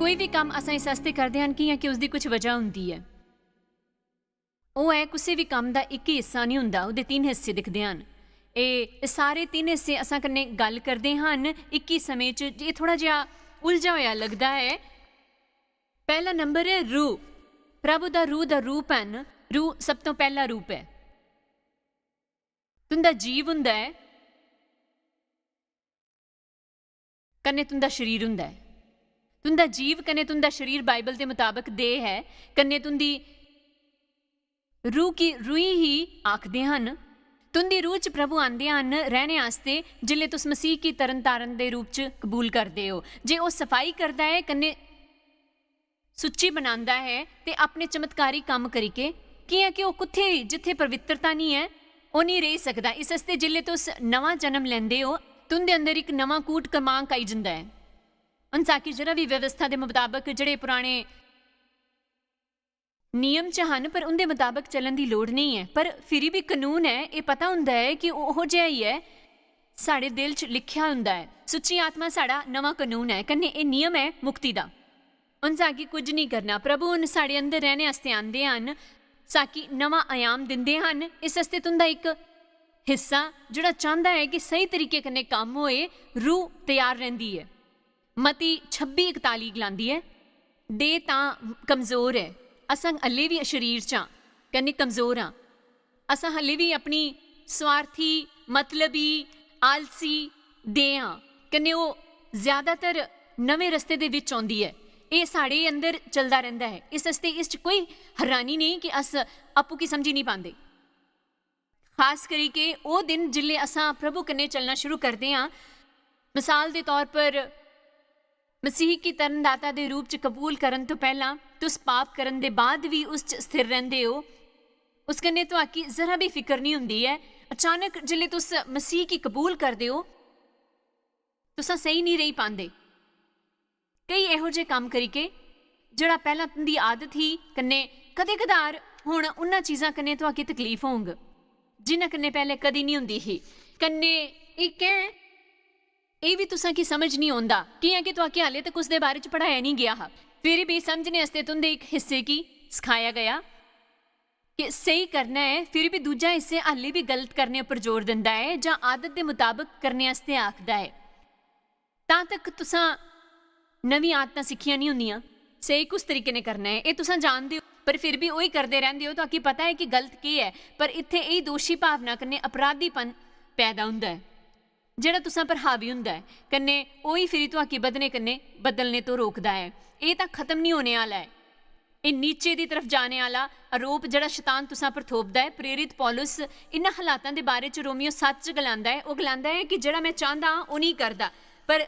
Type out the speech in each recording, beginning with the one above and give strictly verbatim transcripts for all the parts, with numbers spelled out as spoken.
कोई भी कम्म असां इस आस्तै करदे हन कि'यां कि उसदी कुछ वजह होंदी ऐ। ओह् ऐ, कुसै बी कम्म दा इक ही हिस्सा निं होंदा, ओह्दे तिन्न हिस्से दिखदे हन। एह् सारे तिन्न हिस्से असां कन्नै गल्ल करदे हन इक ही समें च। एह् थोह्ड़ा जेहा उलझा होया लगदा ऐ। पैह्ला नंबर ऐ रूह। प्रभु दा रूह दा रूप हैन। रूह सब तों पैह्ला रूप ऐ। तुं'दा जीव हुंदा ऐ, कन्नै तुं'दा शरीर हुंदा ऐ। तुं'दा जीव कन्नै तुं'दा शरीर बाइबल दे मताबक देह ऐ, कन्नै तुं'दी रूह गी रूही ही आखदे हन। तुं'दी रूह च प्रभु आंदे हन रैह्ने आस्तै, जिसलै तुस मसीह गी तरन तारन दे रूप च कबूल करदे ओ, जे ओह् सफाई करदा ऐ कन्नै सुच्ची बनांदा ऐ ते अपने चमत्कारी कम्म करियै, कि'यां कि ओह् कुत्थै, जित्थै पवित्रता निं ऐ, ओह् निं रेही सकदा। इस आस्तै जिसलै तुस नमां जन्म लैंदे ओ, तुं'दे अंदर इक नमां कूट क्रमांक आई जंदा ऐ। उन साकी जरा भी व्यवस्था दे मताबक जेह्ड़े पुराने नियम च हन, पर उं'दे मताबक चलन दी लोड़ नेईं ऐ। पर फिरी बी कनून ऐ, एह् पता होंदा ऐ कि ओह् ओहो जेहा ही ऐ। साढ़े दिल च लिखेआ होंदा ऐ। सुच्ची आत्मा साढ़ा नमां कनून ऐ, कन्नै एह् नियम ऐ मुक्ति दा। उन साकी कुछ निं करना। प्रभु हुन साढ़े अंदर रैह्ने आस्तै आंदे हन, साकी नमां आयाम दिंदे हन। इस आस्तै तुं'दा इक हिस्सा जेह्ड़ा चांह्दा ऐ कि स्हेई तरीके कन्नै कम्म होए, रूह त्यार रैंह्दी ऐ। मती छब्बी इकताली गलांदी ऐ, "देह तां कमजोर ऐ, असां हल्ले बी शरीर च आं, कन्नै कमजोर आं। असां हल्ले बी अपनी स्वार्थी, मतलबी, आलसी देह आं।" कन्नै ओह् ज्यादातर नमें रस्ते दे बिच औंदी ऐ। एह् साढ़े अंदर चलदा रैंह्दा ऐ। इस आस्तै इस च कोई हैरानी नेईं कि अस आपूं गी समझी निं पांदे। खास करियै ओह् दिन जिसलै असां प्रभु कन्नै चलना शुरू करदे आं। मिसाल दे तौर पर, मसीह गी तरनदाता दे रूप च कबूल करन तो पैह्लां तुस पाप करन दे बाद बी उस च स्थिर रैंह्दे ओ। उस कन्नै तुआकी जरा बी फिकर निं होंदी ऐ। अचानक जिसलै तुस मसीह गी कबूल करदे ओ, तुसां सेही निं रेही पांदे। केई एहो जे कम्म करियै, जेह्ड़ा पैह्लां तुं'दी आदत ही, कन्नै कदें-कदार हुन उन्हां चीजां कन्नै तुआकी तकलीफ होंग, जिन्हां कन्नै पैह्लें कदी निं होंदी ही। कन्नै एह् कैं? एह् बी तुसां की समझ निं औंदा, कि'यां कि तुआकी हाले तक उसदे बारे च पढ़ाया निं गेआ हा। फिर बी समझने आस्तै तुं'दे इक हिस्से गी सखाया गेआ कि स्हेई करना ऐ, फिर बी दूजा हिस्से हाले बी गलत करने उप्पर जोर दिंदा ऐ जां आदत दे मताबक करने आस्तै आखदा ऐ। तां तक तुसां नमीं आदतां सिक्खियां निं होंदियां। स्हेई कुस तरीके ने करना ऐ, एह् तुसां जानदे ओ, पर फिर बी ओही करदे रैंह्दे ओ। तुआकी पता ऐ कि गलत केह् ऐ, पर इत्थै एही दोशी भावना कन्नै अपराधीपन पैदा होंदा ऐ, जेह्ड़ा तुसां पर हावी होंदा ऐ, कन्नै ओही फिरी तुआकी बधने कन्नै बदलने तो रोकदा ऐ। एह् तां खत्म निं होने आह्ला ऐ। एह् नीचे दी तरफ जाने आह्ला आरोप जेह्ड़ा शैतान तुसां पर थोपदा ऐ। प्रेरित पौलुस इन्हां हालातां दे बारे च रोमियो सत्त च गलांदा ऐ। ओह् गलांदा ऐ कि जेह्ड़ा में चांह्दा हां, ओह् निं करदा, पर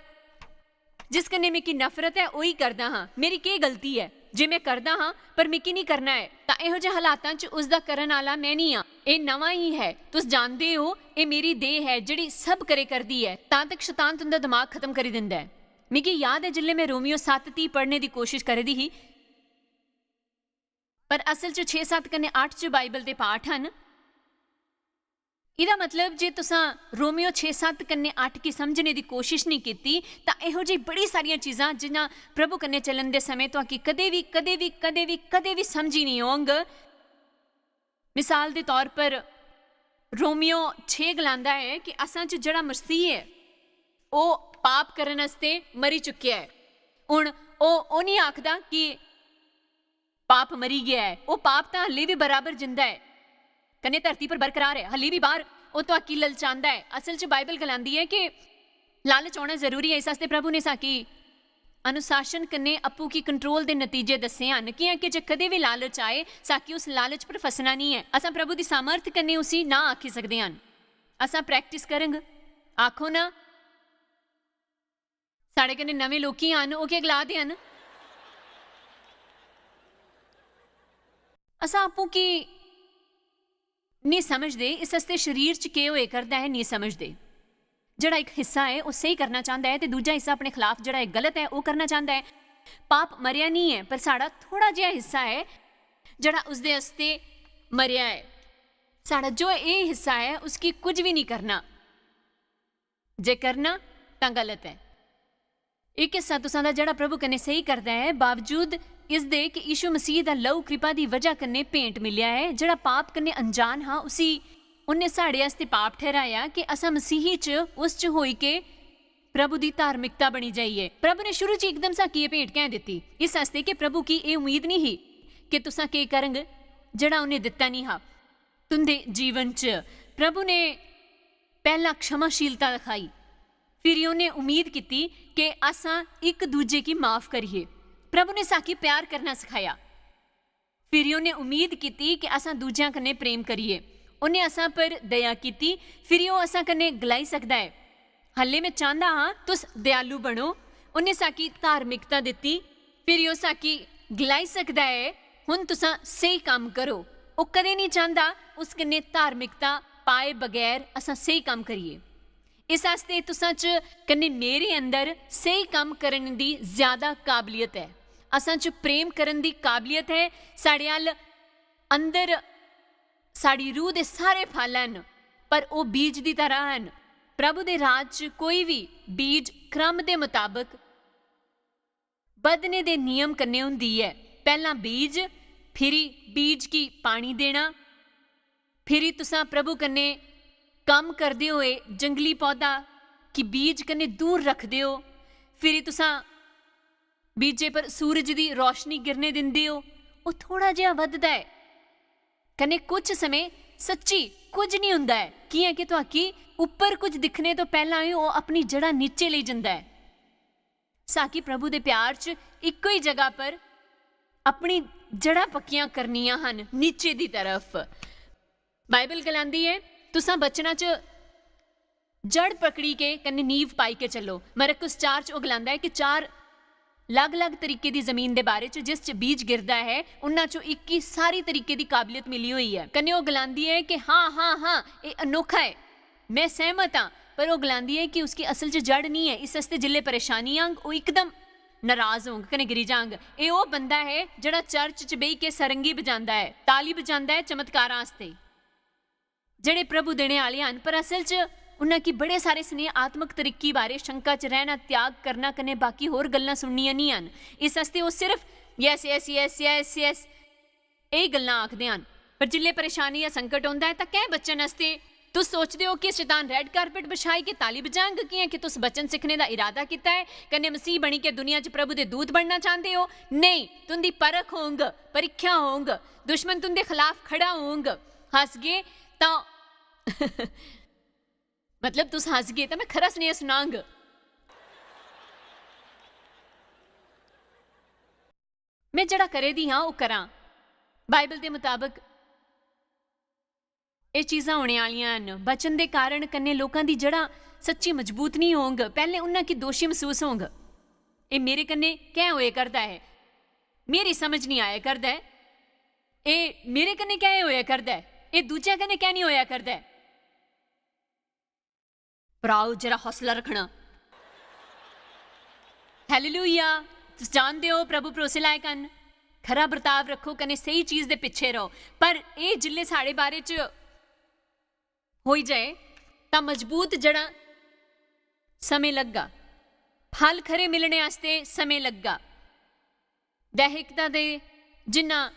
जिस कन्नै मिगी नफरत ऐ, ओही करदा हां। मेरी केह् गलती ऐ जे में करदा हां, पर मिगी निं करना ऐ? तां एहो जेह् हालातां च उसदा करन आह्ला में निं आं, एह् नमां ही ऐ। तुस जानदे ओ, एह् मेरी देह् ऐ, जेह्ड़ी सब करे करदी ऐ। तां तक शैतान तुं'दा दमाग खत्म करी दिंदा ऐ। मिगी याद ऐ, जिसलै में रोमियो सत्त ती पढ़ने दी कोशश करी दी ही, पर असल च छे सत्त कन्नै अट्ठ च बाइबल दे पाठ हन। एह्दा मतलब जे तुसां रोमियो छे सत्त कन्नै अट्ठ गी समझने दी कोशश नेईं कीती, तां एहो जेही बड़ी सारियां चीजां जि'यां प्रभु कन्नै चलन दे समें तुआकी कदें बी, कदें बी, कदें बी, कदें बी समझी नेईं होंग। मिसाल दे तौर पर, रोमियो छे गलांदा ऐ कि असां च जेह्ड़ा मसीह ऐ, ओह् पाप करन आस्तै मरी चुकेआ ऐ। हुन ओह्, ओह् निं आखदा कि पाप मरी गेआ ऐ, ओह् पाप तां हल्ली बी बराबर जिंदा ऐ, कन्नै धरती पर बरकरार ऐ, हल्ली बी बाह्र ओह् तुआकी ललचांदा ऐ। असल च बाइबल गलांदी ऐ कि लालच औना जरूरी ऐ, इस आस्तै प्रभु ने साकी अनुशासन कन्नै अप्पू गी कंट्रोल दे नतीजे दस्से हन, कि'यां कि जे कदें बी लालच आए, साकी उस लालच पर फसना निं ऐ। असां प्रभु दी सामर्थ कन्नै उसी ना आखी सकदे हन। असां प्रैक्टिस करंग, आखो ना। साढ़े कन्नै नमें लोकी हन, ओह् केह् गला दे हन? असां आपूं की नेईं समझदे, इस आस्तै शरीर च केह् होए करदा ऐ, नेईं समझदे। जेह्ड़ा इक हिस्सा ऐ, ओह् स्हेई करना चांह्दा ऐ, ते दूजा हिस्सा अपने खलाफ जेह्ड़ा ऐ गलत ऐ, ओह् करना चांह्दा ऐ। पाप मरेआ निं ऐ, पर साढ़ा थोह्ड़ा जेहा हिस्सा ऐ, जेह्ड़ा उसदे आस्तै मरेआ ऐ। साढ़ा जो एह् हिस्सा ऐ, उसगी कुछ बी निं करना। जे करना, तां गलत ऐ। एह् किस्सा तुसां दा जेह्ड़ा प्रभु कन्नै सेही करदा ऐ, बावजूद इसदे कि यीशु मसीह दा लहू कृपा दी वजह कन्नै भेंट मिलेआ ऐ, जेह्ड़ा पाप कन्नै अनजान हा, उसी उन्नै साढ़े आस्तै पाप ठहराया कि असां मसीही च, उस च होई के प्रभु दी धार्मिकता बनी जाइए। प्रभु ने शुरू च एकदम साकी एह् भेंट कैं दित्ती? इस आस्तै कि प्रभु की एह् उम्मीद नहीं ही कि तुसां केह् करंग जेह्ड़ा उन्नै दित्ता नहीं हा। तुंदे जीवन च प्रभु ने पैह्ला क्षमाशीलता दिखाई, फिर उन्नै उम्मीद कीती कि असां इक दूजे की माफ करिए। प्रभु ने साकी प्यार करना सिखाया, फिर उन्नै उम्मीद कीती कि असां दूजियां कन्नै प्रेम करिए। उन्नै असां पर दया कीती, फिर ओह् असां कन्नै गलाई सकदा ऐ, "हल्ले में चांह्दा हां तुस दयालु बनो।" उन्नै साकी धार्मिकता दित्ती, फिर ओह् साकी गलाई सकदा ऐ, "हुन तुसां स्हेई कम्म करो।" ओह् कदें नहीं चांह्दा उस कन्नै धार्मिकता पाए बगैर असां स्हेई कम्म करिए। इस आस्तै तुसां च कन्नै मेरे अंदर स्हेई कम्म करने दी ज्यादा काबलियत ऐ। असां च प्रेम करने दी काबलियत ऐ। साढ़े अल अंदर साढ़ी रूह दे सारे फल हैन, पर ओह् बीज दी तरह हैन। प्रभु दे राज च कोई भी बीज क्रम दे मताबक बधने दे नियम कन्नै होंदी ऐ। पैह्लां बीज, फिरी बीज गी पानी देना, फिरी तुसां प्रभु कन्नै कम्म करदे होए जंगली पौधा गी बीज कन्नै दूर रखदे ओ, फिरी तुसां बीजे पर सूरज दी रोशनी गिरने दिंदे ओ, ओह् थोड़ा जेहा बधदा ऐ। कन्नै कुछ समें सच्ची कुछ निं होंदा ऐ, कि'यां कि तुआकी उप्पर कुछ दिक्खने तो पैह्लां ही ओह् अपनी जड़ा नीचे लेई जंदा ऐ। साकी प्रभु दे प्यार च इक्को ही जगह पर अपनी जड़ां पक्कियां करनियां हन, नीचे दी तरफ। बाइबल गलांदी ऐ, "तुसां बचनां च जड़ पकड़ी के कन्नै नींव पाई के चलो।" मरकुस चार च ओह् गलांदा ऐ कि चार अलग-अलग तरीके दी जमीन दे बारे च, जिस च बीज गिरदा ऐ, उन्हां चों इक गी सारी तरीके दी काबलियत मिली होई ऐ। कन्नै ओह् गलांदी ऐ कि हां, हां, हां, एह् अनोखा ऐ, में सैह्मत आं, पर ओह् गलांदी ऐ कि उसकी असल च जड़ निं ऐ। इस आस्तै जिसलै परेशानी आंग, ओह् इकदम नाराज होंग कन्नै गिरी जांग। एह् ओह् बंदा ऐ जेह्ड़ा चर्च च बेही के सरंगी बजांदा ऐ, ताली बजांदा ऐ चमत्कारां आस्तै, जेह्ड़े प्रभु देने आह्ले हन, पर असल च उन्हां गी बड़े सारे सनेह आत्मक तरक्की बारे शंका च रैह्ना, त्याग करना कन्नै बाकी होर गल्लां सुननियां निं हन। इस आस्तै ओह् सिर्फ "yes, yes, yes, yes, yes" एह् गल्लां आखदे हन। पर जिसलै परेशानी जां संकट औंदा ऐ, तां कैं बचन आस्तै तुस सोचदे ओ कि शैतान रेड कारपेट बछाई के ताली बजांग, कि'यां कि तुस वचन सिक्खने दा इरादा कीता ऐ, कन्नै मसीह बनी के दुनिया च प्रभु दे दूत बनना चांह्दे ओ? नेईं, तुं'दी परख होंग, परीक्षा होंग, दुश्मन तुं'दे खलाफ खड़ा होंग। हसगे तां मतलब, तुस हसगे तां में खरा सनेहा सुनांग। में जेह्ड़ा करे दी हां, ओह् करां। बाइबल दे मताबक एह् चीजां होने आह्लियां न। वचन दे कारण कन्नै लोकां दी जड़ां सच्ची मजबूत निं होंग। पैह्लें उन्हां गी दोशी मसूस होंग, "एह् मेरे कन्नै कैं होए करदा ऐ? मेरी समझ निं आया करदा ऐ। एह् मेरे कन्नै कैं होया करदा ऐ? एह् दूजें कन्नै कैं निं होया करदा ऐ?" भ्राओ, जरा हौसला रक्खना। हालेलुया। तुस जानदे ओ, प्रभु भरोसे लायक हन। खरा बर्ताव रक्खो कन्नै स्हेई चीज दे पिच्छे रहो। पर एह् जिल्लै साढ़े बारे च होई जाए, तां मजबूत जड़ां समें लगगा, फल खरे मिलने आस्तै समें लगगा। दैहिकता दे जिन्ना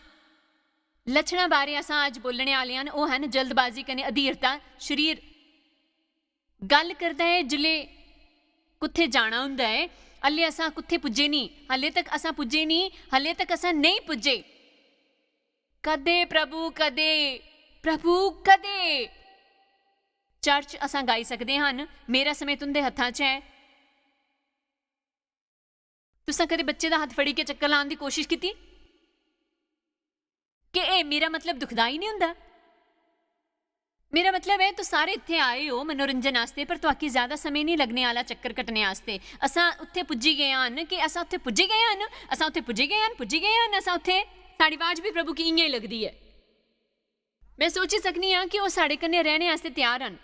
लक्षणां बारे असां अज्ज बोलने आह्ले हन, ओह् हन जल्दबाजी कन्नै अधीरता। शरीर गल्ल करदा ऐ जिसलै कुत्थै जाना होंदा ऐ, हल्ले असां कुत्थै पुज्जे निं, हल्ले तक असां पुज्जे निं, हल्ले तक असां नेईं पुज्जे। कदे प्रभु, कदे प्रभु, कदे चर्च असां गाई सकदे हन, "मेरा समें तुं'दे हत्थां च ऐ"। तुसां कदे बच्चे दा हत्थ फड़ी के चक्कर लान दी कोशिश कीती कि एह् मेरा मतलब दुखदाई निं होंदा? मेरा मतलब ऐ, तुस सारे इत्थै आए ओ मनोरंजन आस्तै, पर तुआकी ज्यादा समें निं लग्गने आह्ला चक्कर कट्टने आस्तै। असां उत्थै पुज्जी गे हन, कि असां उत्थै पुज्जी गे हन, असां उत्थै पुज्जी गे हन, पुज्जी गे हन, असां उत्थै, साढ़ी आवाज बी प्रभु गी इ'यां ही लगदी ऐ। में सोची सकनी आं कि ओह् साढ़े कन्नै रैह्ने आस्तै त्यार हन।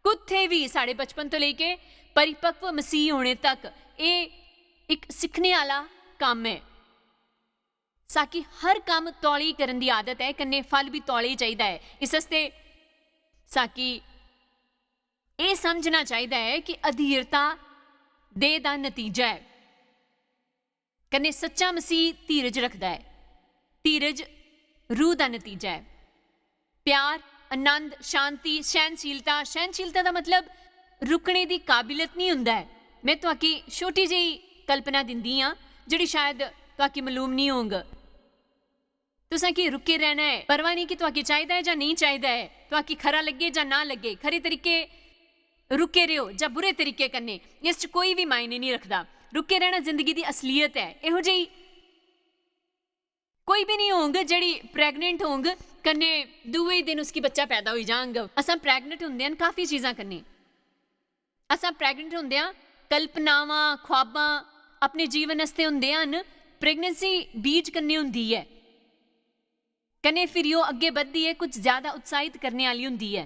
कुत्थै बी, साढ़े बचपन तो लेइयै परिपक्व मसीह होने तक, एह् इक सिक्खने आह्ला कम्म ऐ। साकी हर कम्म तौले करन दी आदत ऐ, कन्नै फल बी तौले ही चाहिदा ऐ। इस आस्तै साकी एह् समझना चाहिदा ऐ कि अधीरता देह् दा नतीजा ऐ। कन्नै सच्चा मसीह धीरज रखदा ऐ। धीरज रूह दा नतीजा ऐ। प्यार, आनंद, शांति, सैहनशीलता। सैहनशीलता दा मतलब रुकने दी काबिलियत निं होंदा ऐ। में तुआकी छोटी जेही कल्पना दिंदी आं, जेह्ड़ी शायद तुआकी मालूम निं होंग। तुसें की रुके रहना ऐ, परवाह निं कि तुआकी चाहिदा ऐ जां नेईं चाहिदा ऐ, तुआकी खरा लग्गे जां ना लग्गे, खरे तरीके रुके र'वो जां बुरे तरीके कन्नै, इस च कोई बी मायने निं रखदा। रुके रहना जिंदगी दी असलीयत ऐ। एहो जेही कोई बी निं होंग जेह्ड़ी pregnant होंग, कन्नै दूए दिन उसगी बच्चा पैदा होई जांग। असां pregnant होंदे हन काफी चीजां कन्नै। असां pregnant होंदे आं, कल्पनावां, ख्वाबां अपने जीवन आस्तै होंदे हन। Pregnancy बीज कन्नै होंदी ऐ, कन्नै फिर ओह् अग्गें बधदी ऐ, कुछ ज्यादा उत्साहित करने आह्ली होंदी ऐ,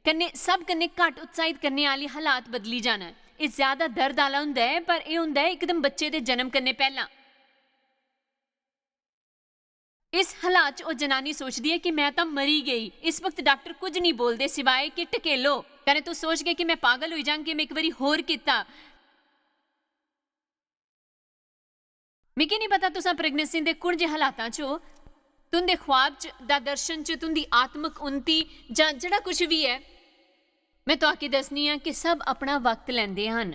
कन्नै सब कन्नै घट्ट उत्साहित करने आह्ली हालात बदली जाना। एह् ज्यादा दर्द आह्ला होंदा ऐ, पर एह् होंदा ऐ इकदम बच्चे दे जन्म कन्नै पैह्लां। इस हालात च ओह् जनानी सोचदी ऐ कि मैं तां मरी गेई। इस वक्त डाक्टर कुछ निं बोलदे सिवाए कि ढकेलो, कन्नै तुस सोचगे कि मैं पागल होई जांग कि मैं इक बारी होर कीता। मिगी निं पता तुसां pregnancy दे कुण जे हालातां च ओ, तुं'दे ख्वाब च, दा दर्शन च, तुं'दी आत्मक उन्नति जां जेह्ड़ा कुछ बी ऐ, मैं तुआकी दस्सनी आं कि सब अपना वक्त लैंदे हन।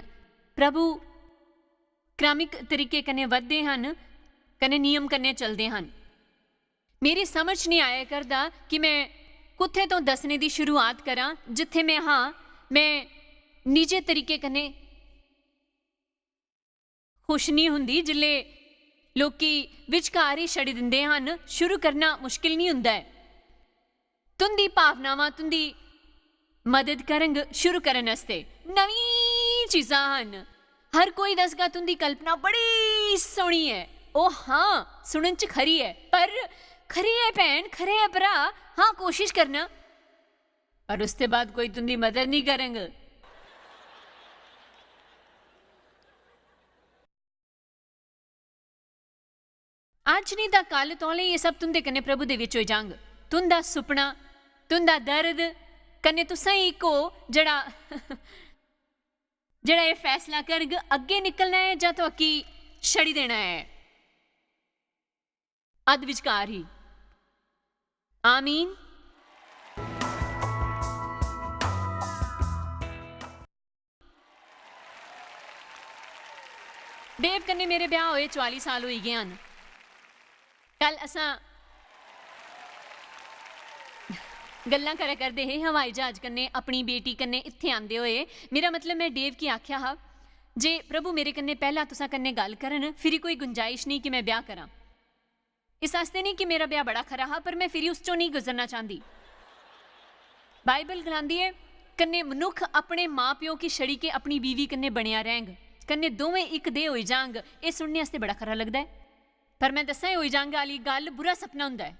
प्रभु क्रमिक तरीके कन्नै बधदे हन, कन्नै नियम कन्नै चलदे हन। मेरी समझ निं आया करदा कि मैं कुत्थै तों दस्सने दी शुरुआत करां। जित्थै मैं हां, मैं निजे तरीके कन्नै खुश निं हुंदी जिसलै लोकी विचकार ई छड़ी दिंदे हन। शुरू करना मुश्किल निं हुंदा ऐ। तुं'दी भावनावां तुं'दी मदद करंग शुरू करन आस्तै। नमीं चीजां हन। हर कोई दसगा तुं'दी कल्पना बड़ी सोह्नी ऐ। ओह् हां, सुनन च खरी ऐ, पर खरी ऐ भैन, खरे ऐ भ्राऽ, हां, कोशिश करना। पर उसदे बाद कोई तुं'दी मदद निं करंग। अज्ज निं तां कल तौले एह् सब तुं'दे कन्नै प्रभु दे बिच होई जांग। तुं'दा सुपना, तुं'दा दर्द, कन्नै तुसें इक हो जेह्ड़ा, जेह्ड़ा एह् फैसला करग, अग्गें निकलना ऐ जां तुआकी छड़ी देना ऐ। अद्ध विचकार ही। आमीन। डेव कन्नै मेरे ब्याह होए चुआली साल होई गे हन। कल असां गल्लां करै करदे हे हवाई जहाज कन्नै अपनी बेटी कन्नै इत्थै आंदे होए। मेरा मतलब, मैं डेव गी आखेआ हा जे प्रभु मेरे कन्नै पैह्ला तुसां कन्नै गल्ल करन, फिरी कोई गुंजाइश नेईं कि मैं ब्याह करां। इस आस्तै नेईं कि मेरा ब्याह बड़ा खरा हा, पर मैं फिरी उस चों नेईं गुजरना चांह्दी। बाइबल गलांदी ऐ, "कन्नै मनुक्ख अपने मां-प्यो गी छड़ी के अपनी बीवी कन्नै बनेआ रैंह्ग, कन्नै दोवें इक देह होई जांग।" एह् सुनने आस्तै बड़ा खरा लगदा ऐ, पर मैं दस्सां, एह् होई जांग आह्ली गल्ल बुरा सपना हुंदा ऐ।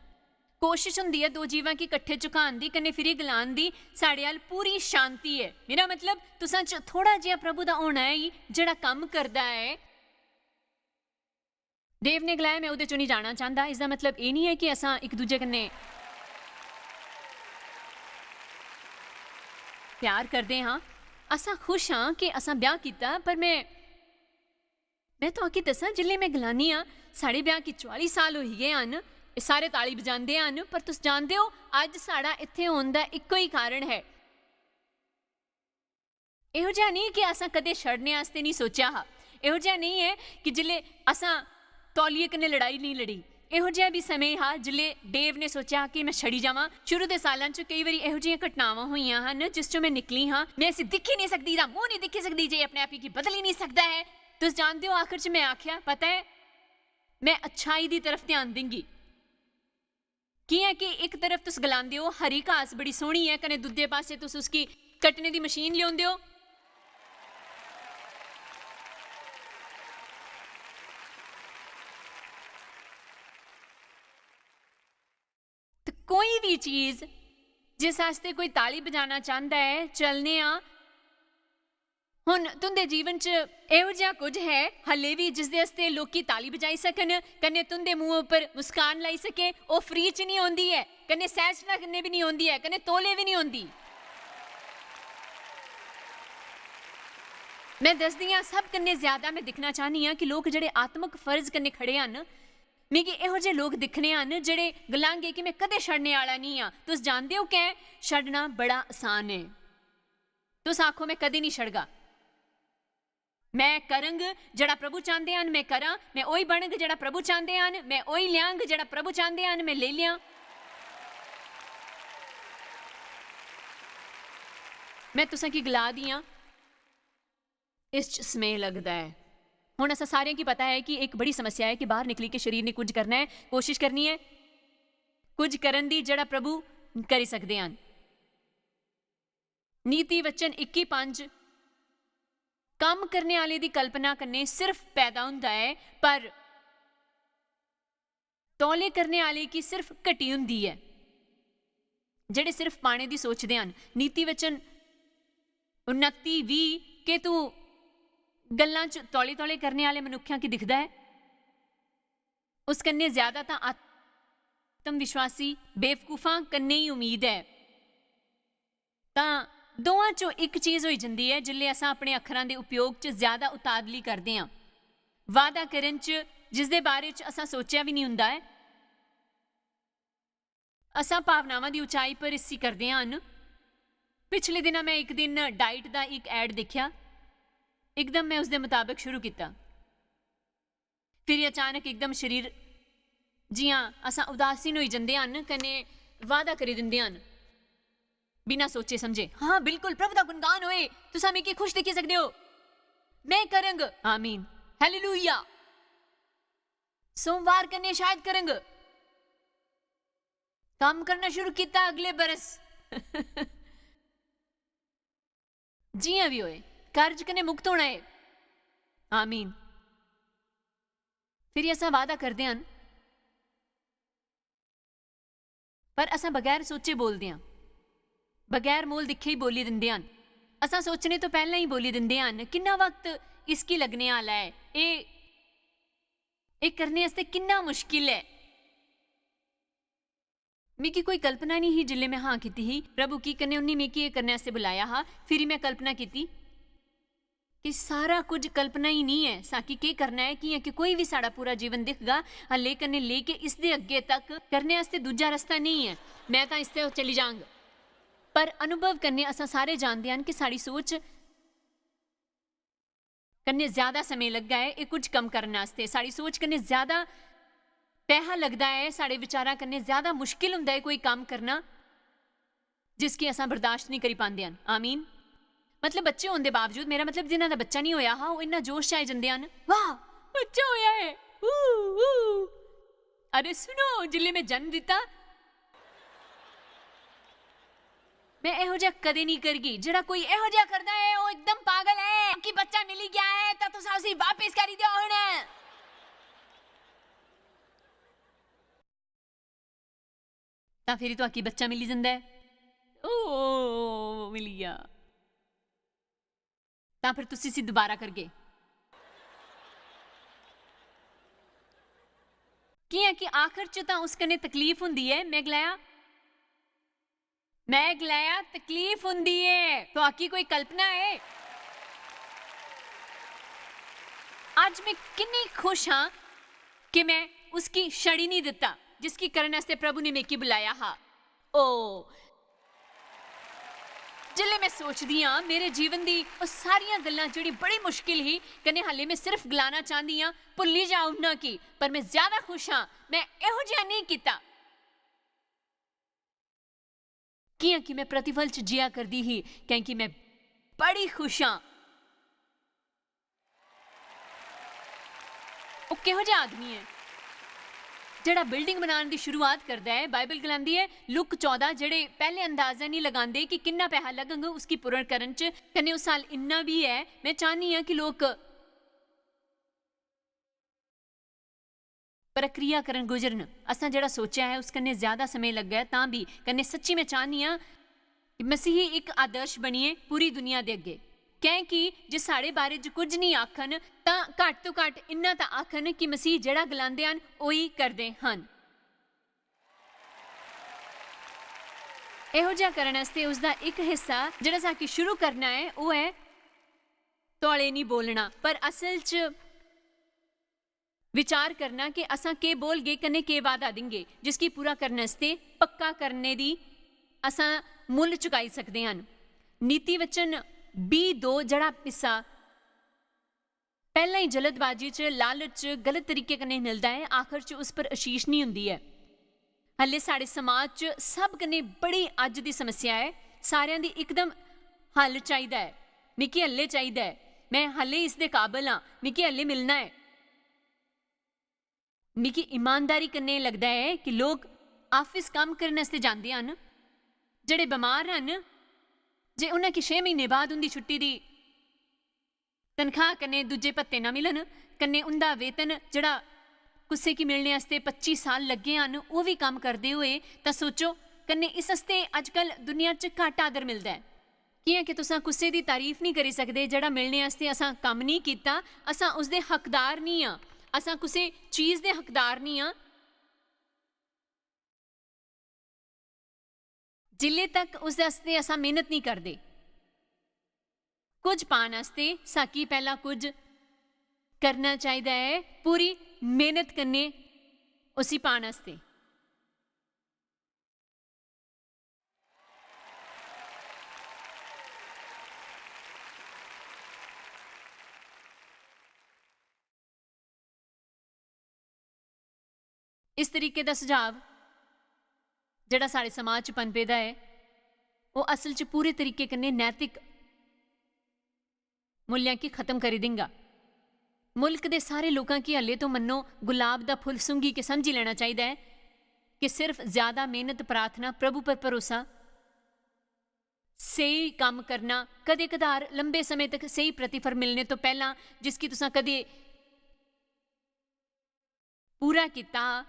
कोशश हुंदी ऐ दो जीवां गी कट्ठे झुकान दी, कन्नै फिरी गलान दी, "साढ़े अल पूरी शांति ऐ।" मेरा मतलब, तुसां च थोड़ा जेहा प्रभु दा होना ऐ, जेह्ड़ा कम्म करदा ऐ। डेव ने गलाया, "मैं ओह्दे चों निं जाना चांह्दा।" इसदा मतलब एह् निं ऐ कि असां इक दूजे कन्नै प्यार करदे हां। असां खुश हां कि असां ब्याह कीता, पर मैं, मैं तुआकी दस्सां, जिसलै मैं गलानी आं, "साढ़े ब्याह गी चुआली साल होई गे हन," एह् सारे ताली बजांदे हन, पर तुस जानदे ओ, अज्ज साढ़ा इत्थै होन दा इक्को ही कारण ऐ। एहो जेहा नेईं कि असां कदें छड़ने आस्तै नेईं सोचेआ हा। एहो जेहा नेईं ऐ कि जिसलै असां तौलिये कन्नै लड़ाई नेईं लड़ी। एहो जेहा बी समें हा जिसलै डेव ने सोचेआ कि मैं छड़ी जावां। शुरू दे सालां च केई बारी एहो जेहियां घटनावां होइयां हन जिस च मैं निकली हां। मैं इसी दिक्खी नेईं सकदी, एह्दा मूंह नेईं दिक्खी सकदी, जे अपने आप गी बदली नेईं सकदा ऐ। तुस जानदे ओ, आखर च मैं आखेआ, "पता ऐ, मैं अच्छाई दी तरफ ध्यान देंगी।" कि'यां कि इक तरफ तुस गलांदे ओ, "हरी घास बड़ी सोह्नी ऐ," कन्नै दूजे पासै तुस उसगी कट्टने दी मशीन लेओंदे ओ। ते कोई बी चीज जिस आस्तै कोई ताली बजाना चांह्दा ऐ, चलने आं, हुन तुं'दे जीवन च एहो जेहा कुछ ऐ हल्ले बी जिसदे आस्तै लोकी ताली बजाई सकन, कन्नै तुं'दे मुंह उप्पर मुस्कान लाई सके? ओह् free च निं औंदी ऐ, कन्नै सैह्जता कन्नै बी निं औंदी ऐ, कन्नै तौले बी निं औंदी। में दसदी आं, सब कन्नै ज्यादा में दिक्खना चाह्न्नी आं कि लोक जेह्ड़े आत्मक फर्ज कन्नै खड़े हन, मिगी एहो जे लोक दिक्खने हन जेह्ड़े गलांगे कि में कदें छड़ने आह्ला निं आं। तुस जानदे ओ कैं? छड़ना बड़ा आसान ऐ। तुस आखो, "में कदें निं छड़गा।" में करंग जेह्ड़ा प्रभु चांह्दे हन में करां, में ओही बनंग जेह्ड़ा प्रभु चांह्दे हन, में ओही ल्यांग जेह्ड़ा प्रभु चांह्दे हन में लेई ल्यां। में तुसें गी गला दी आं, इस च समें लगदा ऐ। हुन असें सारें गी पता ऐ कि इक बड़ी समस्या ऐ कि बाह्र निकली के शरीर ने कुछ करना ऐ, कोशिश करनी ऐ कुछ करन दी जेह्ड़ा प्रभु करी सकदे हन। नीति वचन इक्की पंज, कम्म करने आह्ले दी कल्पना कन्नै सिर्फ पैदा होंदा ऐ, पर तौले करने आह्ले गी सिर्फ घटी होंदी ऐ। जेह्ड़े सिर्फ पाने दी सोचदे हन। नीति वचन उन्नति वी, के तू गल्लां च तौले-तौले करने आह्ले मनुक्खें गी दिखदा ऐ? उस कन्नै ज्यादा तां आत्मविश्वासी बेवकूफां कन्नै ही उम्मीद ऐ। तां दोआं चों इक चीज होई जंदी ऐ जिसलै असां अपने अक्खरां दे उपयोग च ज्यादा उतादली करदे आं। वादा करन च जिसदे बारे च असां सोचेआ बी निं होंदा ऐ। असां भावनावां दी उचाई पर इसी करदे हन। पिछले दिना में इक दिन डाइट दा इक ऐड दिक्खेआ। इकदम में उसदे मताबक शुरू कीता। फिर अचानक इकदम शरीर जि'यां असां उदासीन होई जंदे हन, कन्नै वादा करी दिंदे हन, बिना सोचे समझे, "हां, बिल्कुल, प्रभु दा गुणगान होए, तुसां मिगी खुश दिक्खी सकदे ओ, में करंग, आमीन, हालेलुया, सोमवार कन्नै शायद करंग।" कम्म करना शुरू कीता अगले बरस। जि'यां बी होए, कर्ज कन्नै मुक्त होना ऐ। आमीन। फिर असां वादा करदे हन, पर असां बगैर सोचे बोलदे आं, बगैर मोल दिक्खे ही बोली दिंदे हन। असां सोचने तो पैह्लें ही बोली दिंदे हन, किन्ना वक्त इसगी लगने आह्ला ऐ, एह्, एह् करने आस्तै किन्ना मुश्किल ऐ। मिगी कोई कल्पना निं ही जिसलै में हां कीती ही प्रभु की, कन्नै उन्नी मिगी एह् करने आस्तै बुलाया हा। फिरी में कल्पना कीती कि सारा कुछ कल्पना ही निं ऐ, साकी केह् करना ऐ, कि'यां कि कोई बी साढ़ा पूरा जीवन दिखगा, हल्ले कन्नै लेइयै इसदे अग्गे तक करने आस्तै दूजा रस्ता नेईं ऐ। में तां इसतै चली जांग। पर अनुभव कन्नै असां सारे जानदे हन कि साढ़ी सोच कन्नै ज्यादा समें लग्गा ऐ एह् कुछ कम्म करने आस्तै। साढ़ी सोच कन्नै ज्यादा पैहा लगदा ऐ, साढ़े विचारां कन्नै ज्यादा मुश्किल होंदा ऐ कोई कम्म करना, जिसगी असां बर्दाश्त निं करी पांदे हन। आमीन। मतलब, बच्चे होने दे बावजूद, मेरा मतलब, जिन्हां दा बच्चा निं होया हा, ओह् इन्ना जोश च आई जंदे हन, "वाह, बच्चा होया ऐ, ऊ, ऊ।" अरे सुनो, जिल्लै में जन्म दित्ता, में एहो जेहा कदें निं करगी। जेह्ड़ा कोई एहो जेहा करदा ऐ, ओह् एकदम पागल ऐ। कि बच्चा मिली गया ऐ, तां तुस उसी वापस करी देओ हुन। तां फिरी तुआकी बच्चा मिली जंदा ऐ। ओ, मिली गेआ। तां फिर तुस इसी दोबारा करगे। कि'यां कि आखर च तां उस कन्नै तकलीफ होंदी ऐ। में गलाया, में गलाया, "तकलीफ होंदी ऐ।" तुआकी कोई कल्पना ऐ? अज्ज में किन्नी खुश आं कि में उसगी छड़ी निं दित्ता, जिसगी करने आस्तै प्रभु ने मिगी बुलाया हा। ओ, जिसलै में सोचदी आं, मेरे जीवन दी ओह् सारियां गल्लां जेह्ड़ी बड़ी मुश्किल ही, कन्नै हाल्ली में सिर्फ गलाना चांह्दी आं, भुल्ली जा उन्ना की, पर में ज्यादा खुश आं, में एहो जेहा नेईं कीता। कि'यां कि में प्रतिफल च जिया करदी ही, कैंकि में बड़ी खुश आं। ओह् किहो जेहा आदमी ऐ जेह्ड़ा बिल्डिंग बनाने दी शुरुआत करदा ऐ? बाइबल गलांदी ऐ, लुक चौदां, जेह्ड़े पैह्ले अंदाजा निं लगांदे कि किन्ना पैहा लगग उसगी पूर्ण करन च, कन्नै उस साल इन्ना बी ऐ। में चाह्न्नी आं कि लोक प्रक्रिया करन गुजरन। असां जेह्ड़ा सोचेआ ऐ, उस कन्नै ज्यादा समें लग्गै तां बी, कन्नै सच्ची में चाह्न्नी आं कि मसीही इक आदर्श बनियै पूरी दुनिया दे अग्गें। कैंकि जे साढ़े बारे च कुछ निं आखन, तां घट्ट तो घट्ट इन्ना तां आखन कि मसीह जेह्ड़ा गलांदे हन, ओही करदे हन। एहो जेहा करन आस्तै उसदा इक हिस्सा जेह्ड़ा साकी शुरू करना ऐ, ओह् ऐ तौले निं बोलना, पर असल च विचार करना कि असां केह् बोलगे, कन्नै केह् वादा देंगे, जिसगी पूरा करने आस्तै पक्का करने दी असां मुल्ल चुकाई सकदे हन। नीति वचन बीह् दो, जेह्ड़ा हिस्सा पैह्लें ही जल्दबाजी च, लालच च, गलत तरीके कन्नै मिलदा ऐ, आखर च उस पर आशीष निं होंदी ऐ। हल्ले साढ़े समाज च सब कन्नै बड़ी अज्ज दी समस्या ऐ, सारेआं दी इकदम हल चाहिदा ऐ, मिगी हल्ले चाहिदा ऐ, में हल्ले इसदे काबल आं, मिगी हल्ले मिलना ऐ। मिगी ईमानदारी कन्नै लगदा ऐ कि लोक आफिस कम्म करने आस्तै जांदे हन, जेह्ड़े बमार हन, जे उ'नें गी छे म्हीने बाद उं'दी छुट्टी दी तनखाह कन्नै दूजे भत्ते ना मिलन, कन्नै उं'दा वेतन जेह्ड़ा कुसै गी मिलने आस्तै पच्ची साल लग्गे हन, ओह् बी कम्म करदे होए, तां सोचो, कन्नै इस आस्तै अजकल दुनिया च घट्ट आदर मिलदा ऐ। कि'यां कि तुसां कुसै दी तारीफ निं करी सकदे जेह्ड़ा मिलने आस्तै असां कम्म निं कीता, असां उसदे हकदार निं आं, असां कुसै चीज दे हकदार निं आं। जिल्ले तक उस आस्तै असां मेहनत निं करदे। कुछ पान आस्तै साकी पैह्ला कुछ करना चाहिदा ऐ, पूरी मेहनत कन्नै उसी पान आस्तै। इस तरीके दा सुझाव जेह्ड़ा साढ़े समाज च पनपे दा ऐ, ओह् असल च पूरे तरीके कन्नै नैतिक मुल्लें गी खत्म करी देंगा। मुल्क दे सारे लोकां गी हल्ले तो मन्नो गुलाब दा फुल्ल सूंघी के समझी लेना चाहिदा ऐ कि सिर्फ ज्यादा मेहनत, प्रार्थना, प्रभु पर भरोसा, स्हेई कम्म करना, कदे कदार लंबे समें तक स्हेई प्रतिफल मिलने तो पैह्लां, जिसगी तुसां कदे पूरा कीता हा,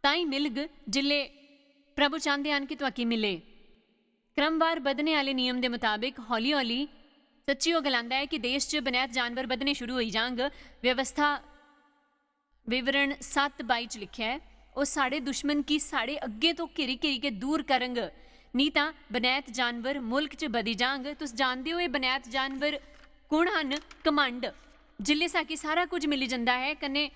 तां ई मिलग जिल्ले प्रभु चांह्दे हन कि तुआकी मिले। क्रमवार बधने आह्ले नियम दे मताबक हौली-हौली सच्ची ओह् गलांदा ऐ कि देश च बनैत जानवर बधने शुरू होई जांग। व्यवस्था विवरण सत्त बाई च लिखेआ ऐ, "ओह् साढ़े दुश्मन गी साढ़े अग्गें तो घेरी-घेरी के दूर करंग, निं तां बनैत जानवर मुल्क च बधी जांग।" तुस जानदे ओ एह् बनैत जानवर कु'न हन? घमंड। जिल्ले साकी सारा कुछ मिली जंदा ऐ, कन्नै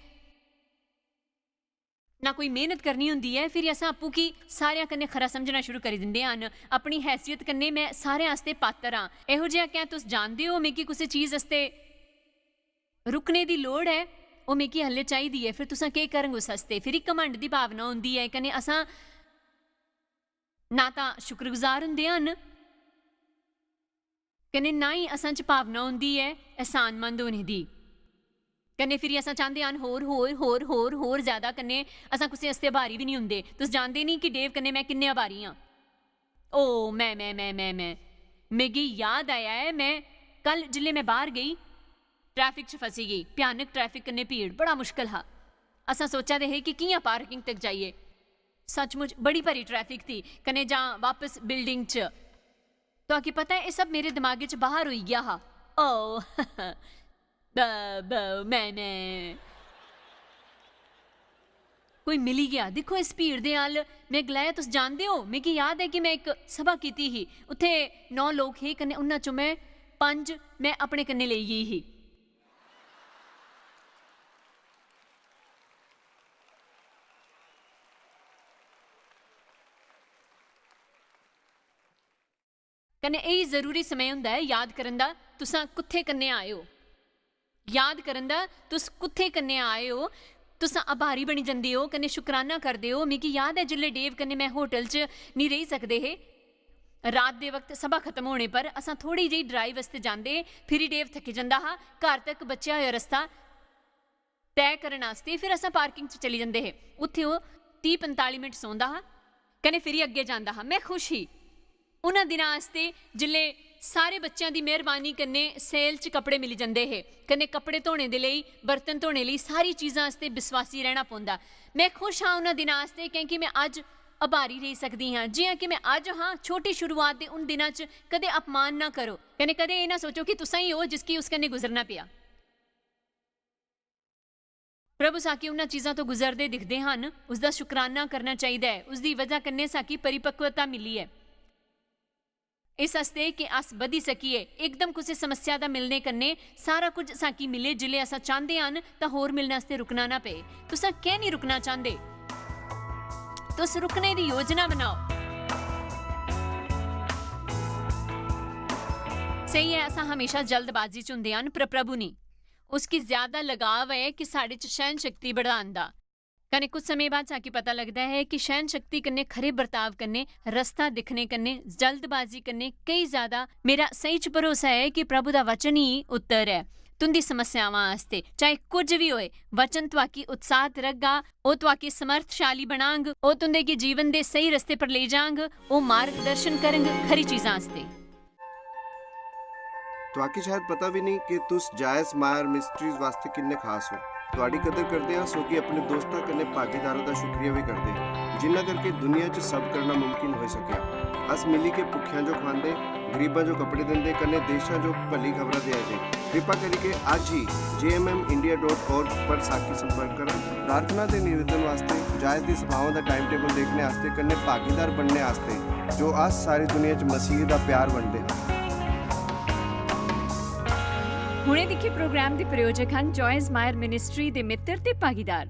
ना कोई मेहनत करनी होंदी ऐ, फिरी असां आपूं गी सारेआं कन्नै खरा समझना शुरू करी दिंदे हन। अपनी हैसियत कन्नै में सारें आस्तै पात्तर आं। एहो जेहा क्या तुस जानदे ओ, मिगी कुसै चीज आस्तै रुकने दी लोड़ ऐ? ओह् मिगी हल्ले चाहिदी ऐ, फिर तुसां केह् करंग उस आस्तै? फिरी घमंड दी भावना होंदी ऐ, कन्नै असां ना तां शुक्रगुजार होंदे हन, कन्नै ना ही असां च भावना होंदी ऐ एहसानमंद होने दी। कन्नै फिरी असां चांह्दे हन होर, होर, होर, होर, होर ज्यादा, कन्नै असां कुसै आस्तै आभारी बी निं होंदे। तुस जानदे निं कि डेव कन्नै में किन्ने आभारी आं। ओ, मैं, मैं, मैं, मैं, मैं। मिगी याद आया ऐ, में कल जिसलै में बाह्र गेई, ट्रैफिक च फसी गेई, भयानक ट्रैफिक कन्नै भीड़, बड़ा मुश्कल हा। असां सोचा दे हे कि कि'यां पार्किंग तक जाइए। सचमुच बड़ी भारी ट्रैफिक थी, कन्नै जां वापस बिल्डिंग च। तुआकी पता ऐ, एह् सब मेरे दमागे च बाहर होई गेआ हा। ओ, ब-, ब-, मैं, मैं। कोई मिली गेआ। दिक्खो इस भीड़ दे अल। में गलाया, "तुस जानदे ओ, मिगी याद ऐ कि में इक सभा कीती ही। उत्थै नौ लोक हे, कन्नै उन्हां चों में पंज में अपने कन्नै लेई गेई ही।" कन्नै एही जरूरी समें होंदा ऐ याद करन दा, तुसां कुत्थै कन्नै आए ओ। याद करन दा, तुस कुत्थै कन्नै आए ओ। तुसां आभारी बनी जंदे ओ, कन्नै शुकराना करदे ओ। मिगी याद ऐ, जिसलै डेव कन्नै में होटल च निं रेही सकदे हे, रात दे वक्त सभा खत्म होने पर असां थोड़ी जेही ड्राइव आस्तै जांदे, फिरी डेव थक्की जंदा हा। घर तक बचेआ होआ रस्ता तय करन आस्तै फिर असां पार्किंग च चली जंदे हे। उत्थै ओह् तीह पंजताली मिंट सौंदा हा, कन्नै फिरी अग्गें जंदा हा। में खुश ही उन्हां दिनां आस्तै, जिसलै सारे बच्चें दी मेहरबानी कन्नै सेल च कपड़े मिली जंदे हे, कन्नै कपड़े धोने दे लेई, बर्तन धोने लेई, सारी चीजां आस्तै विश्वासी रैह्ना पौंदा। में खुश हां उन्हां दिनां आस्तै, क्योंकि में अज्ज आभारी रेही सकदी हां। जि'यां कि में अज्ज हां, छोटी शुरुआत दे उन दिनां च कदें अपमान ना करो, कन्नै कदें एह् ना सोचो कि तुसां ही ओ जिसगी उस कन्नै गुजरना पेआ। प्रभु साकी उन्हां चीजां तो गुजरदे दिखदे हन, उसदा शुकराना करना चाहिदा ऐ। उसदी वजह कन्नै साकी परिपक्वता मिली ऐ। इस आस्तै कि अस बधी सकिए। एकदम कुसै समस्या दा मिलने कन्नै सारा कुछ साकी मिले, जिले असां चांहदे हन, तां होर मिलने आस्तै रुकना ना पे। तुसां कैं नहीं रुकना चांहदे? तुस रुकने दी योजना बनाओ। सही ऐ, असां हमेशा जल्दबाजी च हुंदे हन, पर प्रभु नहीं। उसकी ज्यादा लगाव ऐ कि साढ़े च सैहन शक्ति बढ़ान दा। कन्नै कुछ समें बाद साकी पता लगदा ऐ कि सैहन शक्ति कन्नै, खरे बर्ताव कन्नै, रस्ता दिक्खने कन्नै, जल्दबाजी कन्नै कई ज्यादा मेरा सही च भरोसा ऐ कि प्रभु दा वचन ही उत्तर ऐ तुंदी समस्यावां आस्तै। चाहे कुछ भी होए, वचन तुआकी उत्साहत रखगा, ओह तुआकी समर्थशाली बनांग, ओह तुंदे गी जीवन दे सही रस्ते पर लेई जांग, ओह मार्गदर्शन करंग खरी चीजां आस्तै। तुआकी शायद पता भी नहीं कि तुस जायज मायर मिस्ट्रीज वास्ते किन्ने खास हो। तुआडी कदर करदे हां, सो कि अपने दोस्तां कन्नै भागीदारां दा शुक्रिया भी करदे, जिन्ना करके दुनिया च सब करना मुमकिन होई सकेआ। अस मिली के भुक्खेआं जो खुआंदे, गरीबां जो कपड़े दिंदे, कन्नै देशां जो भली खबरां देआ दे। कृपा करिके अज्ज ही J M M India dot org पर साकी संपर्क करो। प्रार्थना ते निवेदन वास्ते, जायज दी सभावां दा टाइम टेबल देखने आस्ते, कन्नै भागीदार बनने आस्ते, जो अस सारी दुनिया च मसीह दा प्यार बंडदे हां। हुणे दिक्खे प्रोग्राम दे प्रायोजक हन जॉयस मायर मिनिस्ट्री दे मित्र ते भागीदार।